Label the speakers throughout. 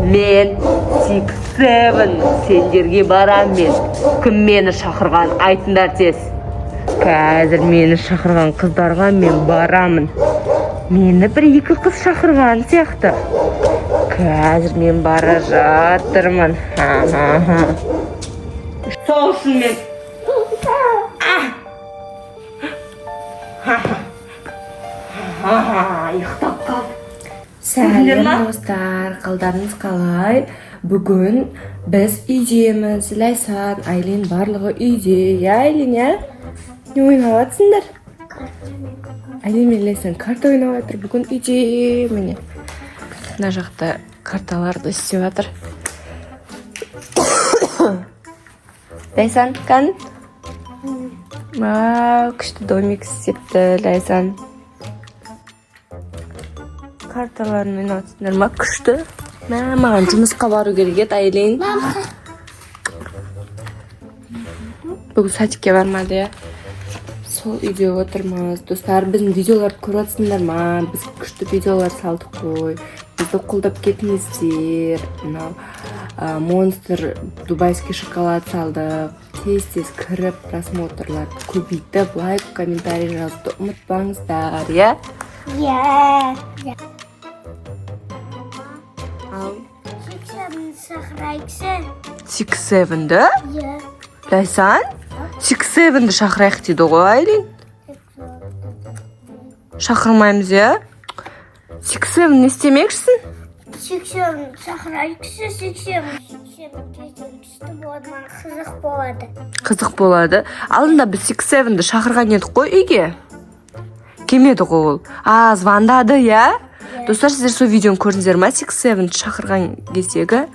Speaker 1: Мен Six Seven, сендерге барам мен. Кім мені шақырған, айтыңдар тез. Қазір мені шақырған қыздарға мен барамын. Мені бір екі қыз шақырған сияқты. Қазір мен бара жатырмын. Ха-ха-ха. Сол үшін мен. Ха-ха, ұйықтап қалдым.
Speaker 2: Сәлем,
Speaker 1: ма?
Speaker 2: достар, қалдарыңыз қалай? Бүгін біз үйдеміз. Ләйсан, Айлин, барлығы үйде. Иә, Айлин, иә? Не ойнап жатсыңдар? Айлин мен Ләйсан карта ойнап жатыр. Бүгін үйде, міне. Мына жақта карталарды істеп жатыр. Ләйсан, кән? Вау, күшті домик істепті Ләйсан. Карталарын ойнап жатсыңдар ма? Күшті. Мә, маған жұмысқа бару керек еді, Айлин. Бүгін садикке бармады, иә. Сол үйде отырмыз. Достар, біздің видеоларды көріп жатсыңдар ма? Біз күшті видеолар салдық қой. Бізді қолдап кетіңіздер. Мынау монстр дубайский шоколад салдық. Тез тез кіріп, просмотрларды көбейтіп, лайк, комментарий жазуды ұмытпаңыздар, иә?
Speaker 3: Иә.
Speaker 2: Ал
Speaker 3: Six Seven шақырайықшы.
Speaker 2: Six Seven'ді?
Speaker 3: Иә.
Speaker 2: Ләйсан? Six Seven'ді шақырайық дейді ғой, Айлин. Шақырмаймыз, иә? Six Seven не істемекшісің?
Speaker 3: Six Seven шақырайықшы, Six Seven. Six Seven кезден күшті болады, маған қызық болады.
Speaker 2: Қызық болады. Алдында біз Six Seven'ді шақырған едік қой үйге. Келмеді ғой ол. А, звондады, иә? Достар, сіздер сол видеоны көрдіңіздер ма? Six Seven'ді шақырған кездегі.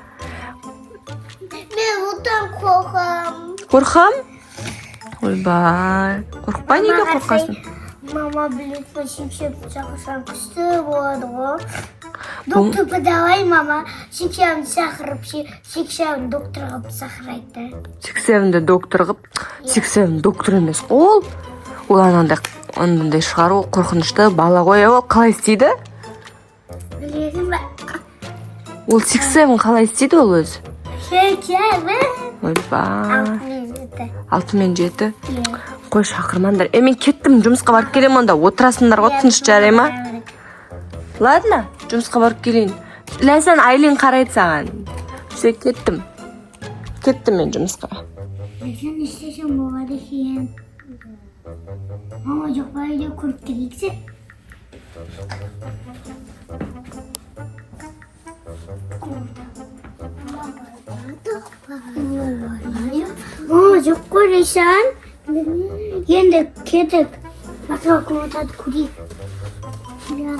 Speaker 3: Мен одан қорқамын.
Speaker 2: Қорқам? Ойбай. Қорықпа, неге қорқасың?
Speaker 3: Мама біледі, Six Seven шақырсам, күшті болады ғой. Доктор давай, мама, Six Seven шақырып, Six Seven доктор қылып шақырайық та.
Speaker 2: Six Seven'ді доктор қылып? Six Seven доктор емес қой ол. Ол анандай шығар, ол қорқынышты бала ғой, ол қалай істейді?
Speaker 3: Білесің бе?
Speaker 2: Ол Six Seven қалай істейді ол өзі?
Speaker 3: Six Seven.
Speaker 2: Ойбай.
Speaker 3: 6 мен 7.
Speaker 2: 6 мен 7.
Speaker 3: Иә.
Speaker 2: Қой, шақырмаңдар. Е, мен кеттім, жұмысқа барып келемін онда. Отырасыңдар ғой тыныш, жарай ма? Ладно, жұмысқа барып келейін. Ләйсан, Айлин қарайды саған. Все, кеттім. Кеттім мен жұмысқа.
Speaker 3: Сен не істесең болады екен? Мама жоқ па үйде, көріп келейікші. Мама жоқ қой, Ләйсан. Енді кеттік. Басқа комнатаны көрейік. Иә.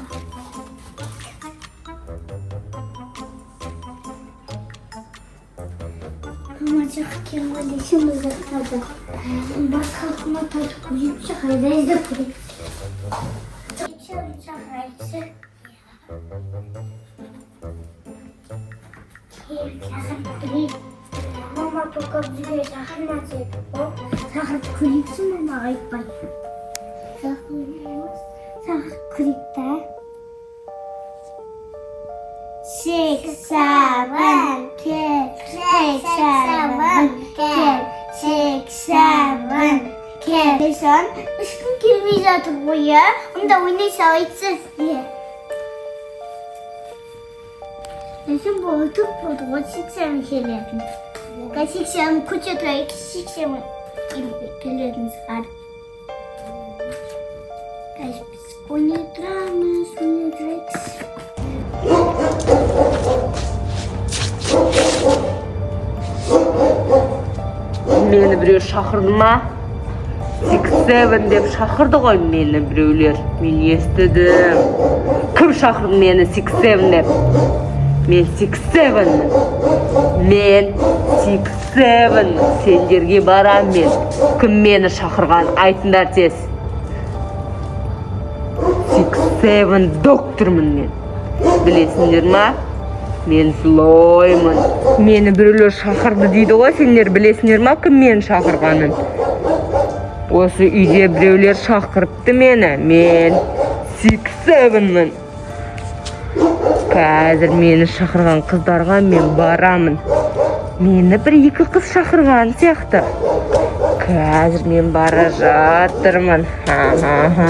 Speaker 3: Мама жоқ екен ғой, Ләйсан, бұл жақта да. Басқа комнатаны көрейікші, қайда іздеп көрейік. Шақырайықшы. Шақырып көрейік. Мама только бізге шақырмас еді ғой. Шақырып көрейікші, мамаға айтпай. Шақырмаймыз. Шақырып көрейік та. Six, seven, ten, six, seven, ten, six, seven, ten. Ләйсан, ешкім келмей жатыр ғой, иә? Онда ойнай салайықшы. Иә. Ләйсан, бұл ұтып болды ғой, Six Seven келетін. Six Seven күте тұрайық, Six Seven келетін шығар. Қазір біз ойнай тұрамыз, ойнай тұрайық.
Speaker 1: Мені біреу шақырды ма? Six Seven деп шақырды ғой мені біреулер. Мен естідім. Кім шақырды мені Six Seven деп? Мен Six Sevenмін. Мен Six Seven. Сендерге барам мен. Кім мені шақырған, айтыңдар тез. Six Seven доктормын мен. Білесіңдер ма? Мен злоймын. Мені біреулер шақырды дейді ғой, сендер білесіңдер ма кім мені шақырғанын? Осы үйде біреулер шақырыпты мені. Мен Six Sevenмін. Қазір мені шақырған қыздарға мен барамын. Мені бір екі қыз шақырған сияқты. Қазір мен бара жатырмын. Ха-ха-ха.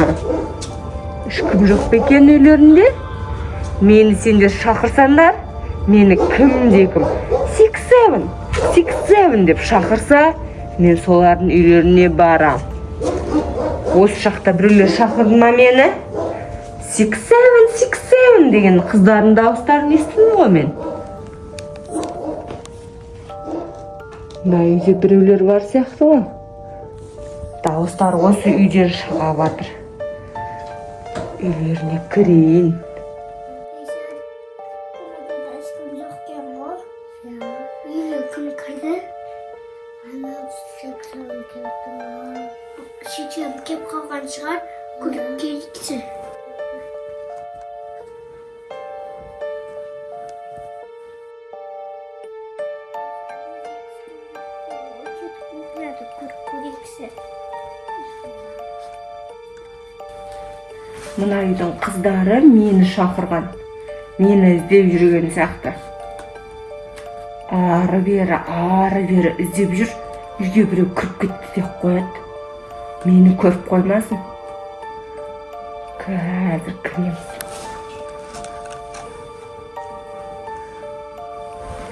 Speaker 1: Ешкім жоқ па екен үйлерінде? Мені сендер шақырсаңдар, мені кімде кім six seven, six seven деп шақырса, мен солардың үйлеріне барам. Осы жақта біреулер шақырды ма мені? Six seven, six seven деген қыздардың дауыстарын естідім ғой мен. Мына үйде біреулер бар сияқты ғой. Дауыстар осы үйден шыға жатыр. Үйлеріне кірейін.
Speaker 3: Ешкім жоқ екен ғой. Үйге кім кірді? Ана шешем келді ма? Шешем кеп қалған шығар, көріп келші. Көріп көрейікші.
Speaker 1: Мына үйдің қыздары мені шақырған. Мені іздеп жүрген сияқты. Ары бері, ары бері іздеп жүр. Үйге біреу кіріп кетті деп қояды. Мені көріп қоймасын. Қазір кіреміз.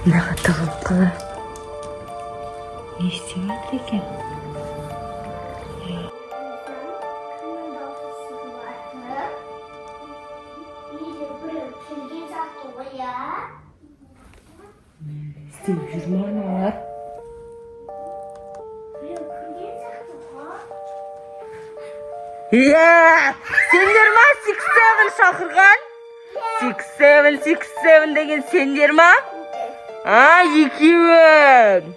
Speaker 1: Мынаға тығылып қалайық. Не істеп жатыр екен?
Speaker 3: Кімнің дауысы шығып жатыр? Үйге біреу келген сияқты ғой, иә?
Speaker 1: Іздеп жүр ма аналар?
Speaker 3: Біреу кірген сияқты ғой.
Speaker 1: Иә, сендер ма six seven шақырған? Six seven, six seven деген сендер ма? А, екеуің.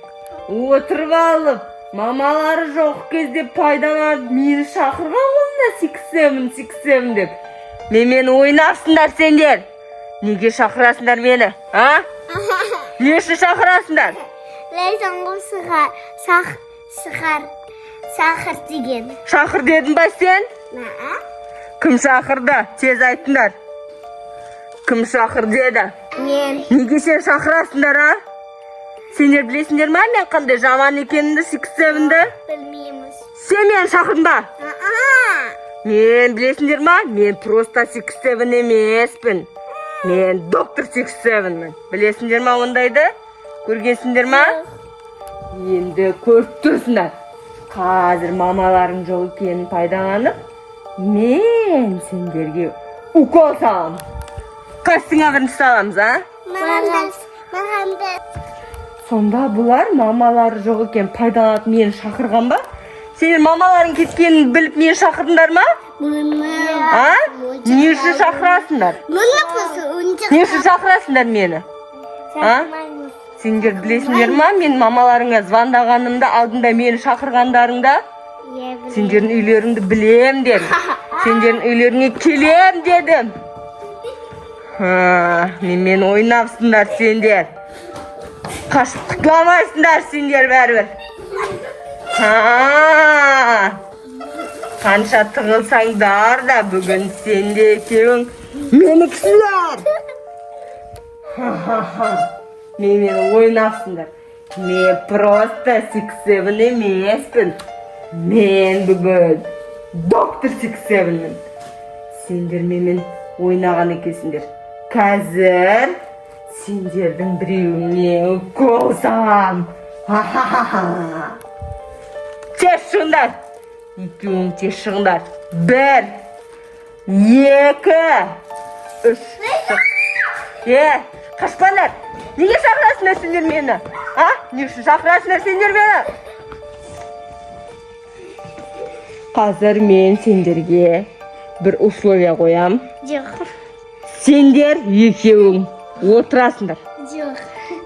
Speaker 1: Отырып алып, мамалары жоқ кезде пайдаланып мені шақырған ғой мына six seven, six seven деп. Менімен ойнапсыңдар сендер. Неге шақырасыңдар мені, а? Не үшін шақырасыңдар?
Speaker 3: Ләйсән ғой сығар, сақ, сығар, сахар деген.
Speaker 1: Шақыр дедің ба сен?
Speaker 3: Мә?
Speaker 1: Кім шақырды? Тез айтыңдар. Кім шақыр деді?
Speaker 3: Мен.
Speaker 1: Неге сен шақырасыңдар, а? Сендер білесіңдер ма мен қандай жаман екенімді, six seven'ді?
Speaker 3: Білмейміз.
Speaker 1: Сен мені шақырдың ба?
Speaker 3: Аа.
Speaker 1: Мен білесіңдер ма? Мен просто six seven емеспін. Мен доктор six sevenмін. Білесіңдер ма ондайды? Көргенсіңдер ма? Енді көріп тұрсыңдар. Қазір мамаларың жоқ екенін пайдаланып, мен сендерге укол саламын. Қайсыңа бірінші саламыз, а?
Speaker 3: Маған да. Маған да.
Speaker 1: Сонда бұлар мамалары жоқ екен пайдаланып мені шақырған ба? Сендер мамаларың кеткенін біліп мені шақырдыңдар ма? А? Не үшін шақырасыңдар?
Speaker 3: Мұны просто ойыншық.
Speaker 1: Не үшін шақырасыңдар мені? А? Сендер білесіңдер ма, мен мамаларыңа звондағанымда алдында мені шақырғандарыңда
Speaker 3: Иә, білемін.
Speaker 1: сендердің үйлеріңді білем дедім. Сендердің үйлеріңе келем дедім. Ха, менімен ойнапсыңдар сендер. Қашып құтыла алмайсыңдар сендер бәрібір. Ха, қанша тығылсаңдар да бүгін сенде екеуің менікісіңдер. Ха-ха-ха. Менімен ойнапсыңдар. Мен просто six seven емеспін. Мен бүгін доктор six sevenмін. Сендер менімен ойнаған екенсіңдер. Қазір сендердің біреуіне укол салам. Ха-ха-ха. Тез шығыңдар. Екеуің тез шығыңдар. 1, 2, 3. Шық. Е, қашпаңдар. Неге шақырасыңдар сендер мені? А? Не үшін шақырасыңдар сендер мені? Қазір мен сендерге бір условия қоям.
Speaker 3: Жоқ.
Speaker 1: Сендер екеуің отырасыңдар.
Speaker 3: Жоқ.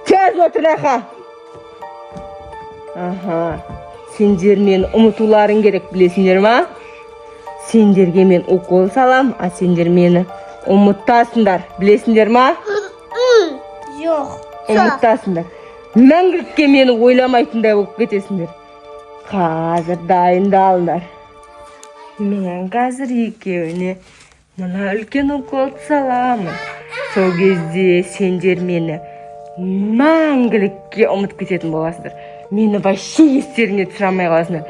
Speaker 1: Тез отыр аха. Аха. Сендер мені ұмытуларың керек, білесіңдер ма? Сендерге мен укол салам, а сендер мені ұмытасыңдар, білесіңдер ма?
Speaker 3: Жоқ.
Speaker 1: Ұмытасыңдар. Мәңгілікке мені ойламайтындай болып кетесіңдер. Қазір дайындалыңдар. Мен қазір екеуіне мына үлкен уколды саламын. Сол кезде сендер мені мәңгілікке ұмытып кететін боласыңдар. Мені вообще естеріңе түсіре алмай қаласыңдар.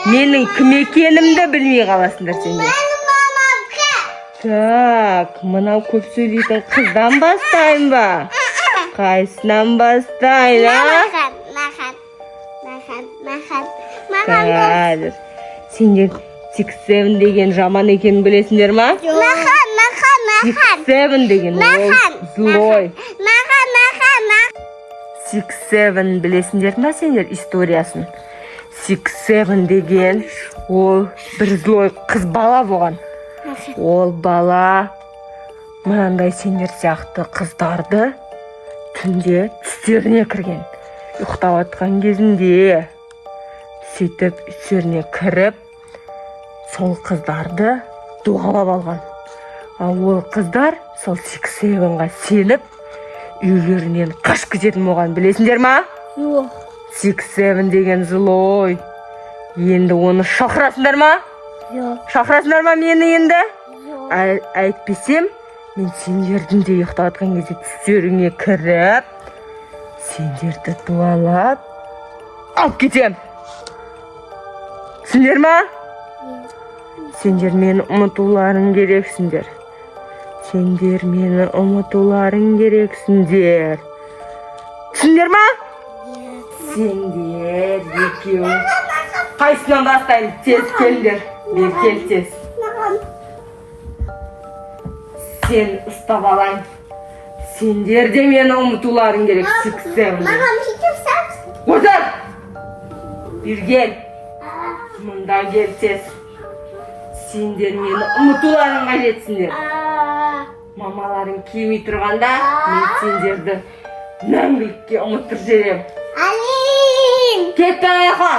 Speaker 1: Менің кім екенімді білмей қаласыңдар сендер.
Speaker 3: Менің мамам кім?
Speaker 1: Так, мынау көп сөйлейтін қыздан бастайын ба? Қайсынан бастайын, а?
Speaker 3: Маған, маған, маған, маған, маған.
Speaker 1: Қазір. Сендер Six Seven деген жаман екенін білесіңдер ма?
Speaker 3: Маған, маған,
Speaker 1: Six
Speaker 3: маған.
Speaker 1: Seven деген ол злой.
Speaker 3: Маған, маған, маған.
Speaker 1: Six Seven білесіңдер ма сендер историясын? Six Seven деген ол бір злой қыз бала болған. Ол бала мынандай сендер сияқты қыздарды түнде түстеріне кірген. Ұйықтап жатқан кезінде сөйтіп түстеріне кіріп, сол қыздарды дуалап алған. Ал ол қыздар сол Six Seven-ға сеніп, үйлерінен қашып кететін болған, білесіңдер ма?
Speaker 3: Жоқ.
Speaker 1: Six Seven деген злой. Енді оны шақырасыңдар ма?
Speaker 3: Жоқ.
Speaker 1: Шақырасыңдар ма мені енді?
Speaker 3: Жоқ.
Speaker 1: Әйтпесем, мен сендердің де ұйықтап жатқан кезде түстеріңе кіріп, сендерді дуалап алып кетем. Түсіндер ма? Сендер мені ұмытуларың керексіңдер. Сендер мені ұмытуларың керексіңдер. Түсіндер ма? Сендер екеуің. Қайсынан бастайын? Тез келіңдер. Бері кел тез.
Speaker 3: Маған.
Speaker 1: Сен ұстап алайын. Сендер де мені ұмытуларың керек. Six Seven.
Speaker 3: Маған сөйтіп сапсың.
Speaker 1: Отыр! Бері кел. Мында кел тез. Сендер мені ұмытуларың қажетсіңдер. Мамаларың келмей тұрғанда мен сендерді мәңгілікке ұмыттырып жіберемін.
Speaker 3: Алин!
Speaker 1: Кет аяққа!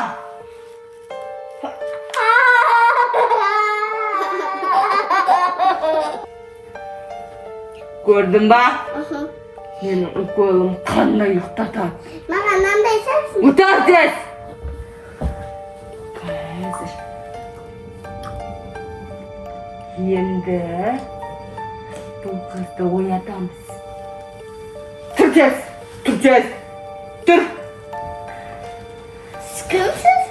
Speaker 1: Көрдің ба? Менің уколым қандай ұйықтатады.
Speaker 3: Маған мынандай сапсың.
Speaker 1: Отыр тез! Қазір. Енді бұл қызды оятамыз. Тұр тез! Тұр тез! Тұр!
Speaker 3: Сіз кімсіз?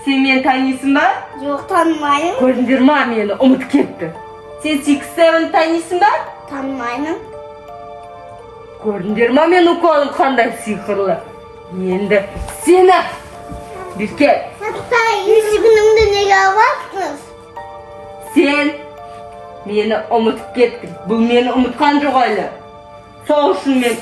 Speaker 1: Сен мені танисың ба?
Speaker 3: Жоқ, танымаймын.
Speaker 1: Көрдіңдер ма, мені ұмытып кетті. Сен Six Seven танисың ба?
Speaker 3: Танымаймын.
Speaker 1: Көрдіңдер ма, мен уколым қандай сиқырлы. Енді сені бері кел.
Speaker 3: Есігімді неге алыпсыз?
Speaker 1: Сен мені ұмытып кеттің. Бұл мені ұмытқан жоқ әлі. Сол үшін мен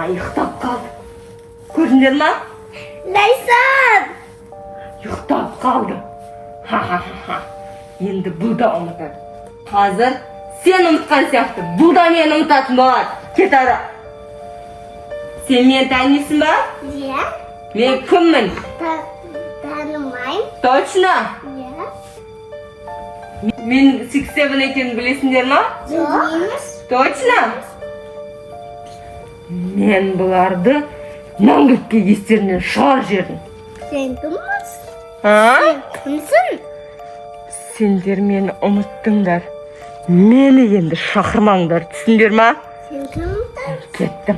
Speaker 1: ұйықтап қалды. Көрдіңдер ма?
Speaker 3: Ләйсан!
Speaker 1: Ұйықтап қалды. Ха-ха-ха. Енді бұл да ұмытады. Қазір сен ұмытқан сияқты бұл да мені ұмытатын болады. Кет ары. Сен мені танисың ба?
Speaker 3: Иә.
Speaker 1: Мен кіммін?
Speaker 3: Танымаймын.
Speaker 1: Точно?
Speaker 3: Иә.
Speaker 1: Мен Six Seven екенін білесіңдер ма?
Speaker 3: Жоқ.
Speaker 1: Точно? Мен бұларды мәңгілікке естерінен шығарып жібердім.
Speaker 3: Сен кімсің?
Speaker 1: А?
Speaker 3: Кімсің?
Speaker 1: Сендер мені ұмыттыңдар. Мені енді шақырмаңдар, түсіндер ма?
Speaker 3: Сен кімсің?
Speaker 1: Кеттім.